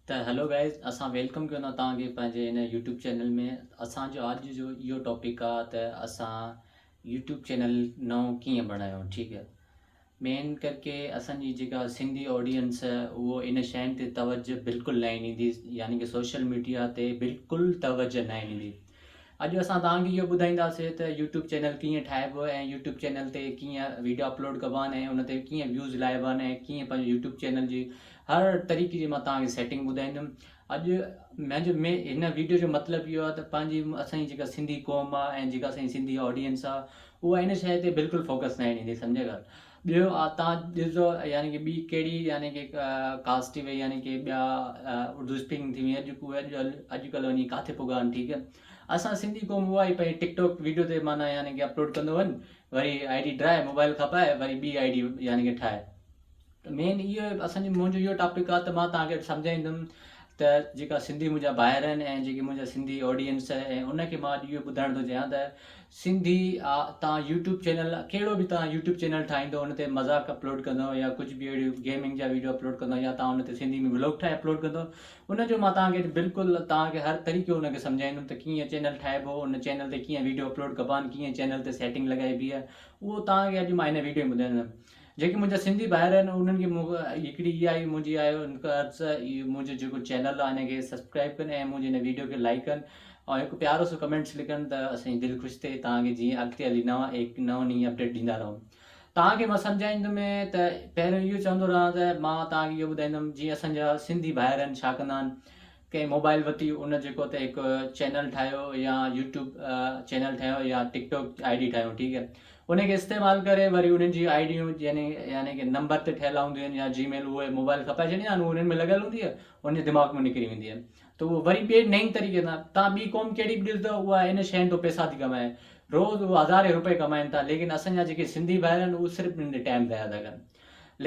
ته hello guys اسان welcome ڪيون ٿا توهان کي پنهنجي هن يوٽيوب چينل ۾ اسان جو اڄ جو اهو ٽاپڪ آ ته اسان يوٽيوب چينل نئون ڪيئن بڻايون ٺيڪ آ مين ڪرڪي اسان جي جيڪا سنڌي آڊينس اهو ان شين تي توجه بلڪل ناهي ڏيندي يعني ڪي سوشل ميڊيا تي بلڪل توجه ناهي ڏيندي اڄ اسان توهان کي اهو ٻڌائينداسين ته يوٽيوب چينل ڪيئن ٺاهبو ۽ يوٽيوب چينل تي ڪيئن ويڊيو اپلوڊ ڪبا آهن ۽ ان تي ڪيئن ويوز لائبا آهن ۽ ڪيئن پنهنجو يوٽيوب چينل جي هر طريقي جي مان توهان کي سيٽنگ ٻڌائيندم اڄ منهنجو مين هن ويڊيو جو مطلب اهو آهي ته پنهنجي اسان جي جيڪا سنڌي قوم آهي ۽ جيڪا اسان جي سنڌي آڊينس آهي اها ان شيء تي بلڪل فوڪس ناهي ڏيندي سمجهه ڳالهه ٻيو تان ڏسو يعني ڪي ٻي ڪهڙي يعني ڪي ڪاسٽ ٿي وئي يعني ڪي ٻيا اردو اسپيڪنگ ٿي وئي اڄ اڄ ڪلهه وڃي ڪاٿي پڳا آهن ٺيڪ آهي اسان سنڌي قوم اها ئي پنهنجي ٽڪ ٽاڪ ويڊيو تي معنيٰ يعني ڪي اپلوڊ ڪندو وڃ وري I D ڊرائي موبائل کپائي وري ٻي I D يعني ڪي ٺاهي ته مين اهو اسان جو منهنجو اهو ٽاپڪ آهي ته مان توهان کي سمجهائيندم ته جيڪا سنڌي منهنجا ڀائر آهن ۽ جيڪي منهنجا سنڌي آڊينس آهي ۽ ان کي مان اڄ اهو ٻڌائڻ ٿو چاهيان ته سنڌي توهان يوٽيوب چينل ڪهڙو به توهان يوٽيوب چينل ٺاهيندو ان تي مذاق اپلوڊ ڪندو يا ڪجهه به اهڙيون گيمنگ جا ويڊيو اپلوڊ ڪندو يا توهان ان تي سنڌي ۾ ولاگ ٺاهي اپلوڊ ڪندو ان جو مان توهان کي بلڪل توهان کي هر طريقو ان کي سمجهائيندم ته ڪيئن چينل ٺاهبو ان چينل تي ڪيئن ويڊيو اپلوڊ ڪبا آهن ڪيئن چينل تي سيٽنگ لڳائبي آهي اهو توهان کي اڄ مان هن ويڊيو ۾ ٻڌائيندم جيڪي منهنجا سنڌي ڀائر آهن انهن کي مون هڪڙي اها ئي منهنجي آهي ان کان عرض اهي منهنجو جيڪو چينل آهي ان کي سبسڪرائب ڪن ۽ منهنجي هن ويڊيو کي لائڪ ڪن ۽ هڪ پيارو سو ڪمينٽس لکن ته اسان جي دل خوش ٿئي توهان کي جيئن اڳتي هلي نوان هڪ نئون نئين اپڊيٽ ڏيندا رهون توهان کي مان سمجهائيندم ته پهريون اهو چوندو رهان ته مان توهان کي اهو ٻڌائيندم جيئن اسان جا سنڌي ڀائر آهن ڇا ڪندا آهن ڪنهن موبائل ورتي ان جيڪو ته هڪ چينل ٺاهيو يا يوٽيوب چينل ٺاهيو يا ٽڪ ٽاڪ I D ٺاهيو ٺيڪ آهي ان کي استعمال ڪري وري انهن جي آئي ڊيون يعني يعني ڪي نمبر تي ٺهيل هونديون آهن يا جي ميل اهي موبائل کپائي ڇڏيندا آهن انهن ۾ لڳل هوندي آهي ان جي دماغ ۾ نڪري ويندي آهي ته اهو وري ٻئي نئين طريقي سان تان ٻي قوم ڪهڙي به ڏسندو اها ان شين تو پيسا ٿي ڪمائي روز اهو هزارين روپيه ڪمائن ٿا ليڪن اسان جا جيڪي سنڌي ڀائر آهن اهي صرف انهن تي ٽائيم ضايع ٿا ڪن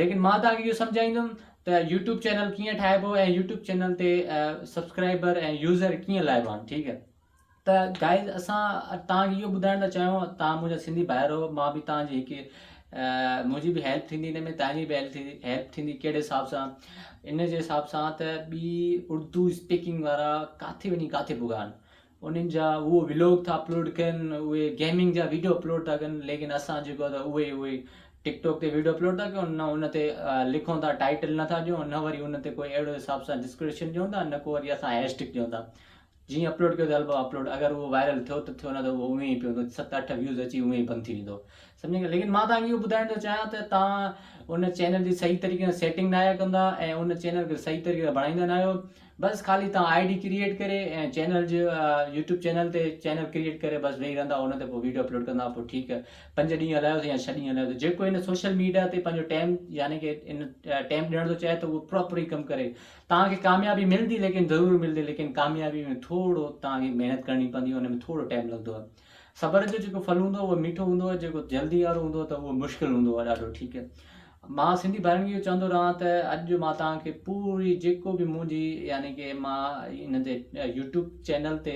ليڪن مان توهان کي اهو سمجهائيندم ته يوٽيوب چينل ڪيئن ٺاهبو ۽ يوٽيوب چينل تي سبسڪرائبر ۽ يوزر ڪيئن لائبا آهن ٺيڪ آهي ته گائز اسان توهان کي اهو ٻڌائڻ ٿا چاهيون توهان منهنجا سنڌي ڀائر هو مان به توهان جي هڪ منهنجي به هيلپ ٿيندي ان ۾ توهان جي به هيلپ ٿيندي هيلپ ٿيندي ڪهڙي حساب سان ان جي حساب سان ته ٻي اردو اسپيڪنگ وارا ڪاٿي وڃي ڪاٿي پڳا آهن انهن جا اهو ولاگ ٿا اپلوڊ ڪن اهي گيمنگ جا ويڊيو اپلوڊ ٿا ڪن ليڪن اسان جيڪو آهي اهي اهي ٽڪ ٽاڪ تي ويڊيو اپلوڊ ٿا ڪيون نه ان تي لکون ٿا ٽائيٽل نٿا ڏيون نه وري ان تي ڪوئي اهڙو حساب سان ڊسڪرپشن ڏيون ٿا نه ڪو وري اسان هيش ٽيگ ڏيون ٿا جيئن اپلوڊ ڪيو ته هل بابا اپلوڊ اگر اهو وائرل ٿيو ته ٿيو نه ته اهو اونئين ئي پيو هوندو ست اٺ ويوز اچي اونئين ئي بند ٿي ويندو سمجهي ويا ليڪن مان توهان کي اهو ٻڌائڻ ٿو چاهيان ته توهان ان چينل جي صحيح طريقي سان سيٽنگ نه آهيا ڪندا ۽ ان چينل کي صحيح طريقي سان بڻائيندا نه آهيو بس خالي توهان I D create ڪري ۽ چينل جي يوٽيوب چينل تي چينل ڪريئيٽ ڪري بس ويهي رهندا ان تي پوء ويڊيو اپلوڊ ڪندا پوء ٺيڪ پنج ڏينهن هلايو يا ڇهه ڏينهن هلايو جيڪو هن سوشل ميڊيا تي پنهنجو ٽائيم يعني ڪي ان ٽائيم ڏيڻ ٿو چاهي ته اهو پراپرلي ڪم ڪري توهان کي ڪاميابي ملندي ليڪن ضرور ملندي ليڪن ڪاميابي ۾ ٿورو توهان کي محنت ڪرڻي پوندي ان ۾ ٿورو ٽائيم لڳندو آهي صبر جو جيڪو ڦل هوندو آهي اهو مٺو هوندو آهي جيڪو جلدي وارو هوندو آهي ته اهو مشڪل هوندو آهي ڏاڍو ٺيڪ آهي مان سنڌي ڀائرن کي اهو چوندو رهان ته اڄ مان توهان کي پوري جيڪو به منهنجي يعني ڪي مان ان تي يوٽيوب چينل تي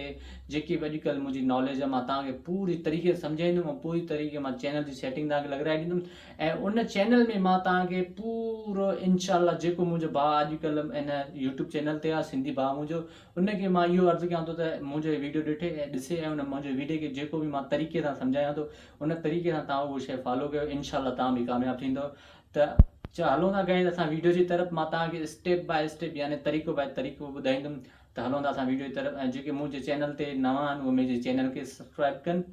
جيڪي به اڄڪلهه منهنجي ناليج آهي مان توهان کي پوري طريقي سان سمجهائيندم ۽ پوري طريقي مان چينل جي سيٽنگ توهان کي لڳرائي ڏيندم ۽ ان چينل ۾ مان توهان کي پورو انشاء الله جيڪو منهنجو ڀاء اڄڪلهه ان يوٽيوب چينل تي آهي سنڌي ڀاء منهنجو ان کي مان اهو عرض ڪيان ٿو ته منهنجو هي ويڊيو ڏٺي ۽ ڏسي ۽ ان منهنجي ويڊيو کي جيڪو به مان طريقي سان سمجهايان ٿو ان طريقي سان توهان اهو شيء فالو ڪيو انشاء الله توهان به ڪامياب ٿيندو ته چا هلون ٿا گائز اسان ويڊيو جي طرف مان توهان کي اسٽيپ باء اسٽيپ يعني طريقو باء طريقو ٻڌائيندم ته هلون ٿا اسان ويڊيو جي طرف ۽ جيڪي منهنجي چينل تي نوان آهن اهي منهنجي چينل کي سبسڪرائب ڪن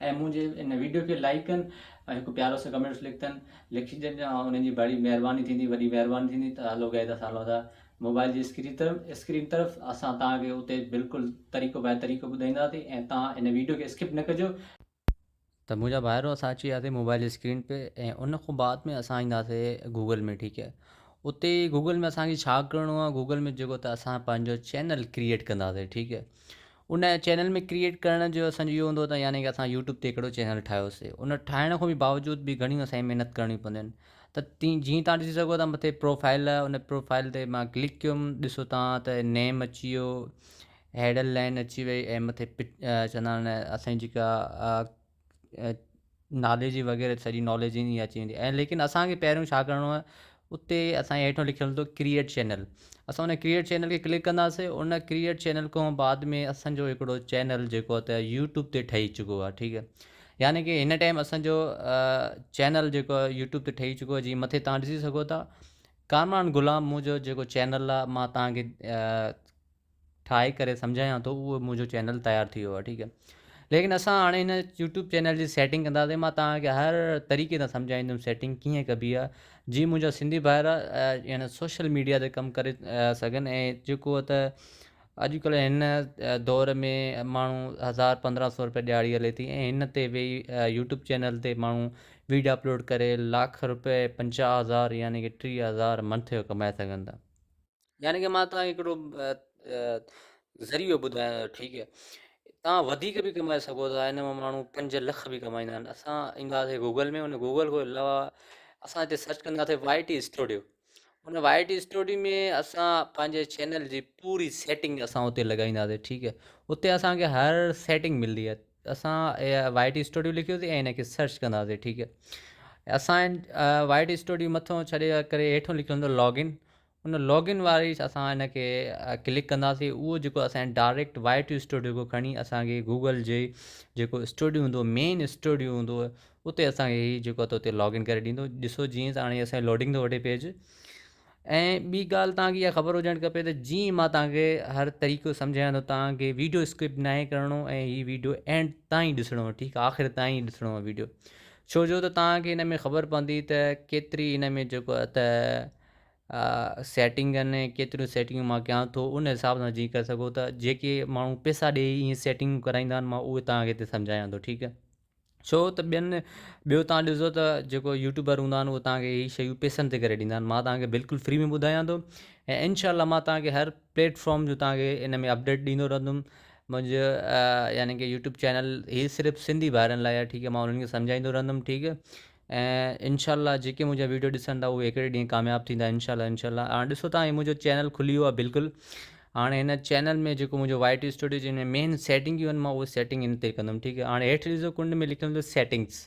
۽ منهنجي ان ويڊيو کي لائيڪ ڪن ۽ هڪ پيارو سو ڪمينٽس لکتن لکي ڇڏجان ۽ انهن جي بڙي مهرباني ٿيندي وڏي مهرباني ٿيندي ته هلو گائز اسان هلون ٿا موبائل جي اسڪرين طرف اسڪرين طرف اسان توهان کي اتي بلڪل طريقو باء طريقو ٻڌائينداسين ۽ توهان ان ويڊيو کي اسڪپ نه ڪجو. ته منهنجا ڀائرو اسان اچي وياسين موبائل جي اسڪرين تي ۽ ان کان بعد ۾ اسان اينداسين گوگل ۾ ٺيڪ آهي اتي گوگل ۾ اسان کي ڇا ڪرڻو آهي گوگل ۾ جيڪو ته اسان پنهنجو چينل ڪريئيٽ ڪنداسين ٺيڪ آهي ان چينل ۾ ڪريئيٽ ڪرڻ جو اسان جو اهو هوندو ته يعني ڪه اسان يوٽيوب تي هڪڙو چينل ٺاهيوسي ان ٺاهڻ کان به باوجود به گهڻيون اسان کي محنت ڪرڻيون پونديون آهن ته تين جيئن تان ڏسي سگهو ٿا مٿي پروفائل آهي ان پروفائل تي مان ڪلڪ ڪيم ڏسو تان ته نيم اچي ويو هيڊل لائن اچي وئي ۽ مٿي چوندا آهن اسان جي جيڪا نالي جي وغيره سڄي ناليج ايندي اچي ويندي ۽ ليڪن اسان کي پهريون ڇا ڪرڻو آهي اتي اسان جي هيٺون لکيل هوندو ڪريئيٽ چينل اسان ان ڪريئيٽ چينل کي ڪلڪ ڪنداسي ان ڪريئيٽ چينل کان بعد ۾ اسان جو هڪڙو چينل جيڪو ته يوٽيوب تي ٺهي چڪو آهي ٺيڪ آهي يعني ڪي هن ٽائيم اسان جو چينل جيڪو آهي يوٽيوب تي ٺهي چڪو آهي جيئن مٿي تان ڏسي سگهو ٿا ڪامران غلام منهنجو جيڪو چينل آهي مان تان کي ٺاهي ڪري سمجهايان ٿو اهو منهنجو چينل تيار ٿي ويو آهي ٺيڪ آهي ليڪن اسان هاڻي هن يوٽيوب چينل جي سيٽنگ ڪنداسين مان توهان کي هر طريقي سان سمجهائيندم سيٽنگ ڪيئن ڪبي آهي جي منهنجا سنڌي ڀائر يعني سوشل ميڊيا تي ڪم ڪري سگهن ۽ جيڪو ته اڄڪلهه هن دور ۾ ماڻهو 1000 1500 روپيا ڏيهاڙي هلي ٿي ۽ هن تي ويهي يوٽيوب چينل تي ماڻهو ويڊيو اپلوڊ ڪري لاک روپيه 50,000 يعني ڪي 30,000 منٿ جو ڪمائي سگهن ٿا. يعني ڪه مان توهان کي هڪڙو ذريعو ٻڌايان ٿو ٺيڪ آهي توهان وڌيڪ به ڪمائي سگهو ٿا هن مان ماڻهو 5 لک به ڪمائيندا آهن. اسان اينداسي گوگل ۾ ان گوگل کان علاوه اسان هتي سرچ ڪنداسي وائي ٽي اسٽوڊيو. ان وائي ٽي اسٽوڊيو ۾ اسان پنهنجي چينل جي پوري سيٽنگ اسان اتي لڳائينداسي ٺيڪ آهي. اتي اسانکي هر سيٽنگ ملندي آهي. اسان وائي ٽي اسٽوڊيو لکيوسي ۽ هن کي سرچ ڪنداسي ٺيڪ آهي. اسان وائي ٽي اسٽوڊيو مٿو ڇڏي ڪري هيٺو لکيل هوندو log in, in log in واري اسان ان کي ڪلڪ ڪنداسين. اهو جيڪو اسان ڊائريڪٽ وائي ٽي اسٽوڊيو کان کڻي اسانکي گوگل جي جيڪو اسٽوڊيو هوندو، مين اسٽوڊيو هوندو، اتي اسانکي هي جيڪو آهي اتي لاگ ان ڪري ڏيندو. ڏسو جيئن ته هاڻي اسان لوڊنگ ٿو وٺي پيج. ۽ ٻي ڳالهه توهان کي اها خبر هجڻ کپي ته جيئن مان توهان کي هر طريقو سمجهايان ٿو توهان کي ويڊيو اسڪپ ناهي ڪرڻو ۽ هي ويڊيو اينڊ تائين ڏسڻو، ٺيڪ آخر تائين ڏسڻو آهي ويڊيو، ڇو جو ته توهان کي هن ۾ خبر پوندي ته ڪيتري هن ۾ جيڪو آهي ته سيٽنگ آهن، ڪيتريون سيٽنگون مان ڪيان ٿو. ان حساب سان جيئن ڪري سگهو ٿا. جيڪي ماڻهو پئسا ڏيئي ائين سيٽنگون ڪرائيندا آهن مان اهي توهان کي هتي سمجهايان ٿو ٺيڪ آهي. ڇو ته ٻيو توهان ڏسو ته جيڪو يوٽيوبر هوندا آهن اهي توهان کي هي شيون پئسن تي ڪري ڏيندا آهن. مان توهان کي بلڪل فري ۾ ٻڌايان ٿو ۽ انشاء الله مان توهان کي هر پليٽ فارم جو توهان کي ان ۾ اپڊيٽ ڏيندو رهندم. منهنجو يعني ڪي يوٽيوب چينل هي صرف سنڌي ڀائرن لاء آهي ٺيڪ آهي. مان انهن کي سمجهائيندو رهندم ٺيڪ آهي. ۽ انشاء الله جيڪي منهنجا ويڊيو ڏسندا اهي هڪڙي ڏينهن ڪامياب ٿيندا انشاء الله. انشاء الله هاڻي ڏسو تان هي منهنجو چينل کلي ويو آهي بلڪل. هاڻي هن چينل ۾ جيڪو منهنجو وائي ٽي اسٽوڊيو جنهن ۾ مين سيٽنگيون آهن مان اهي سيٽنگ هن تي ڪندم ٺيڪ آهي. هاڻي هيٺ ڏسو ڪنڊ ۾ لکيل هوندو سيٽنگس،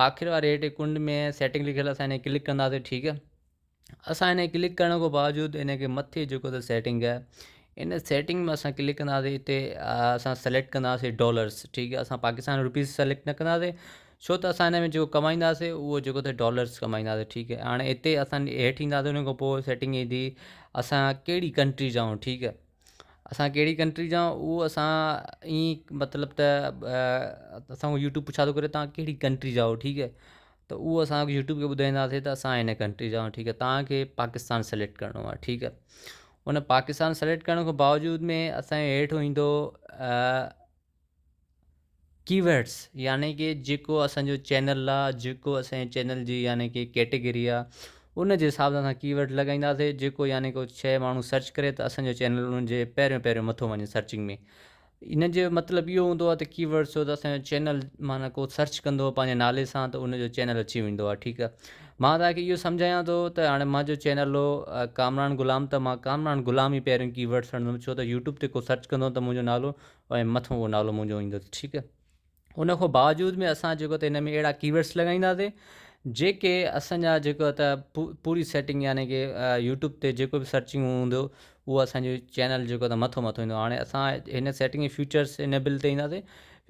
آخر واري هيٺ ڪنڊ ۾ سيٽنگ لکيل، اسان هن ڪلڪ ڪنداسين ٺيڪ آهي. اسان هن ڪلڪ ڪرڻ کان باوجود ان کي مٿي جيڪو ته سيٽنگ آهي ان سيٽنگ ۾ اسان ڪلڪ ڪنداسين. هتي اسان سليڪٽ ڪنداسين ڊالرس ٺيڪ آهي. اسان پاڪستان روپيز سليڪٽ نه ڪنداسين ڇو ته اسان هن ۾ جيڪو ڪمائينداسين اهو جيڪو ته ڊالرس ڪمائينداسين ٺيڪ آهي. هاڻي هتي اسان هيٺ اينداسين ان کان پوء سيٽنگ ايندي اسان ڪهڙي ڪنٽري جا آهيون ٺيڪ آهي. اسان ڪهڙي ڪنٽري جا آهيون اهو اسان ائين مطلب ته اسان کان يوٽيوب پڇا ٿو ڪري توهان ڪهڙي ڪنٽري جا آهيو ٺيڪ آهي. ته اهو اسان يوٽيوب کي ٻڌائينداسين ته اسان هن ڪنٽري جا آهيون ٺيڪ آهي. توهان کي پاڪستان سليڪٽ ڪرڻو آهي ٺيڪ آهي. ان پاڪستان سليڪٽ ڪرڻ کان باوجود ۾ اسان جي هيٺ ايندو ڪيورڊس، يعني ڪي جيڪو اسانجو چينل آهي، جيڪو اسانجي چينل جي يعني ڪي ڪيٽيگري آهي ان جي حساب سان اسان ڪيورڊ لڳائينداسين. جيڪو يعني ڪو شيء ماڻهو سرچ ڪري ته اسانجو چينل ان جي پهريون پهريون مٿو وڃي سرچنگ ۾. ان جو مطلب اهو هوندو آهي ته ڪي ورڊ ڇو ته اسانجو چينل معنيٰ ڪو سرچ ڪندو پنهنجي نالي سان ته ان جو چينل اچي ويندو آهي ٺيڪ آهي. مان توهان کي اهو سمجهايان ٿو ته هاڻي منهنجو چينل هو ڪامران غلام ته مان ڪامران غلام ئي پهريون ڪي ورڊ کڻندم ڇو ته يوٽيوب تي ڪو سرچ ڪندو ته منهنجو نالو ۽ مٿو اهو نالو منهنجو ايندو ٺيڪ آهي. ان کان باوجود ۾ اسان جيڪو ته ان ۾ اهڙا ڪي ورڊس لڳائينداسين جيڪي اسانجا جيڪو ته پوري سيٽنگ يعني ڪي يوٽيوب تي جيڪو به سرچنگ هوندو اهو اسانجو چينل جيڪو ته مٿو مٿو ايندو. هاڻي اسان هن سيٽنگ فيچرس انيبل تي اينداسين.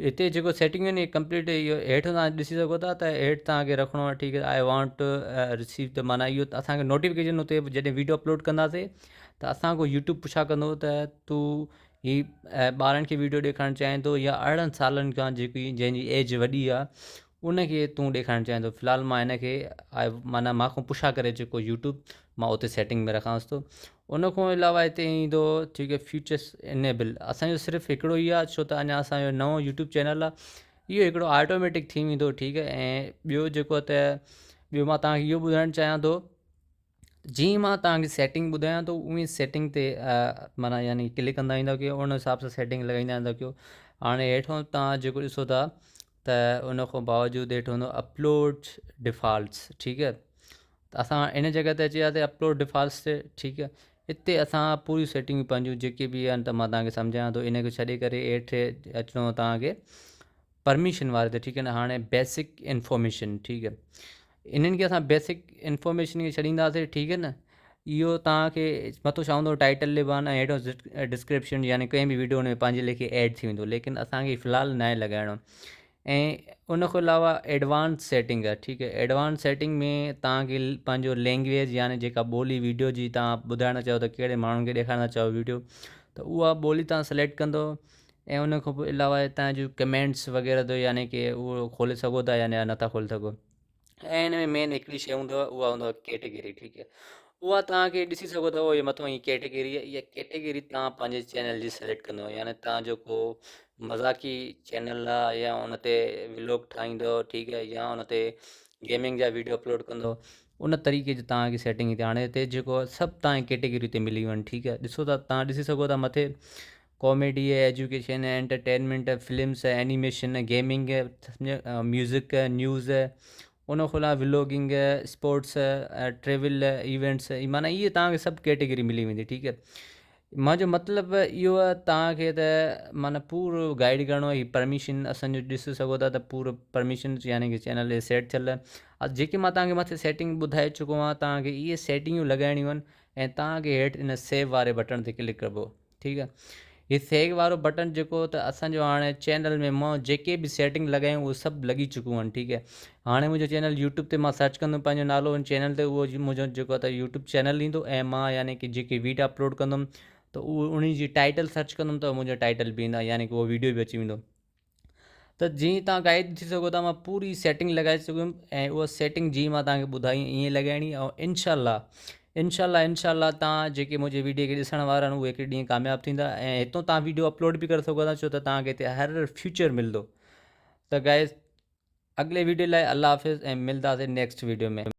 هتي جيڪو سيٽنگ آهن ڪمپليٽ اهو هيٺ تان ڏسي سگهو ٿا ته هيٺ توهان کي رکڻو آهي ٺيڪ آهي. I want رسيو ته معنيٰ اهو اسانکي نوٽيفڪيشن اتي جڏهن ويڊيو اپلوڊ ڪنداسين ته اسان کان يوٽيوب پڇا ڪندو ته تو هي ٻارن کي ويڊيو ڏيکارڻ چاهين ٿو يا 18 سالن کان جيڪي جنهن جي ايج وڏي آهي ان کي تون ڏيکارڻ چاهين ٿو. في الحال مان هن کي معنيٰ مان کان پڇا ڪري جيڪو يوٽيوب مان اتي سيٽنگ ۾ رکانس ٿو. ان کان علاوه هتي ايندو ٺيڪ آهي فيچرس انيبل اسانجو صرف هڪڙو ئي آهي ڇو ته اڃا اسانجو نئون يوٽيوب چينل آهي اهو هڪڙو آٽوميٽڪ ٿي ويندو ٺيڪ آهي. ۽ ٻيو جيڪو ته ٻيو مان توهان کي اهو ٻڌائڻ چاهيان ٿو جيئن مان توهان کي سيٽنگ ٻڌايان ٿو اوئين سيٽنگ تي معنيٰ يعني ڪلڪ ڪندا ويندا ڪيو ان حساب سان سيٽنگ لڳائيندا ويندا ڪيو. هاڻي هيٺو توهان جيڪو ڏسو ٿا ته ان کان باوجود هيٺ هوندو اپلوڊ ڊفالٽس ٺيڪ آهي. ته اسان ان جڳهه تي اچي وياسي اپلوڊ ڊفالٽس تي ٺيڪ آهي. هتي اسان پوريون سيٽنگون پنهنجون جيڪي به آهن ته مان توهان کي سمجهايان ٿو ان کي ڇڏي ڪري هيٺ اچڻو توهان کي پرميشن واري تي ٺيڪ آهي نه. هاڻي بيسڪ انفارميشن ٺيڪ آهي. انهن کي اسان بيسڪ انفارميشن کي ڇڏينداسي ٺيڪ آهي نه اهو توهان کي مٿو ڇا هوندو ٽائيٽل ڏبو آهي نه هيٺو ڊسڪرپشن يعني ڪنهن به ويڊيو ان ۾ پنهنجي ليکي ايڊ ٿي ويندو ليڪن اسان کي في الحال ناهي لڳائڻو ۽ ان کان علاوه ايڊوانس سيٽنگ آهي ٺيڪ آهي ايڊوانس سيٽنگ ۾ توهان کي پنهنجو لينگويج يعني جيڪا ٻولي ويڊيو جي توهان ٻڌائڻ ٿا چاهيو ته ڪهڙي ماڻهن کي ڏيکارڻ ٿا چاهيو ويڊيو ته اها ٻولي توهان سليڪٽ ڪندو ۽ ان کان پوء علاوه توهان جون ڪمينٽس وغيره ته يعني ڪي اهو کولي سگهو ٿا يعني نٿا کولي سگهو ۽ ان ۾ مين هڪڙي شيء هوندو آهي اها هوندو آهي ڪيٽيگري ٺيڪ آهي اها توهان کي ڏسي سگهو ٿا اهو مٿو هي ڪيٽيگري آهي اها ڪيٽيگري توهان پنهنجي چينل جي سليڪٽ ڪندو يعني توهان جو ڪو مذاقي چينل آهي يا ان تي ولاگ ٺاهيندو ٺيڪ آهي يا ان تي گيمنگ جا ويڊيو اپلوڊ ڪندو ان طريقي جي توهان کي سيٽنگ هتي هاڻي هتي جيڪو سڀ توهان کي ڪيٽيگري هتي ملي ويون آهن ٺيڪ آهي ڏسو ٿا توهان ڏسي سگهو ٿا مٿي comedy, education, entertainment, films, animation, gaming, music, news, ان کان علاوه ولاگنگ، اسپورٽس، ٽريول، ايونٽس معنيٰ اهي توهان کي سڀ ڪيٽيگري ملي ويندي ٺيڪ آهي منهنجو مطلب اهو آهي توهان کي ته معنيٰ پورو گائيڊ ڪرڻو هي پرميشن اسانجو ڏسي سگهو ٿا ته پورو پرميشن يعني ڪي چينل هي سيٽ ٿيل آهي جيڪي مان توهان کي مٿي سيٽنگ ٻڌائي چڪو آهيان توهان کي اهي سيٽنگون لڳائڻيون آهن ۽ توهان کي هيٺ ان سيو واري بٽڻ تي ڪلڪ ڪبو ٺيڪ آ هي سيگ وارو بٽن جيڪو ته اسان جو هاڻي چينل ۾ مان جيڪي به سيٽنگ لڳايون اهي سڀ لڳي چڪيون آهن ٺيڪ آ هاڻي منهنجو چينل يوٽيوب تي مان سرچ ڪندم پنهنجو نالو ان چينل تي اهو منهنجو جيڪو ته يوٽيوب چينل ايندو ۽ مان يعني ڪي جيڪي ويڊيو اپلوڊ ڪندم ته اهو ان جي ٽائٽل سرچ ڪندم ته منهنجو ٽائٽل به ايندا يعني ڪي اهو ويڊيو به اچي ويندو ته جيئن توهان گائيڊ ٿي سگهو ٿا مان پوري سيٽنگ لڳائي چڪو هيم ۽ اها سيٽنگ جيئن مان توهان کي ٻڌائي ائين لڳائڻي ۽ انشاء الله انشاء الله انشاء الله توهان جيڪي منهنجي ويڊيو کي ڏسڻ وارا آهن اهي هڪڙي ڏينهن ڪامياب ٿيندا ۽ هتو توهان ويڊيو اپلوڊ به ڪري سگهو ٿا ڇو ته توهان کي هتي هر فيوچر ملندو ته گائز اڳلي ويڊيو لاء الله حافظ ۽ ملنداسين نيڪسٽ ويڊيو ۾.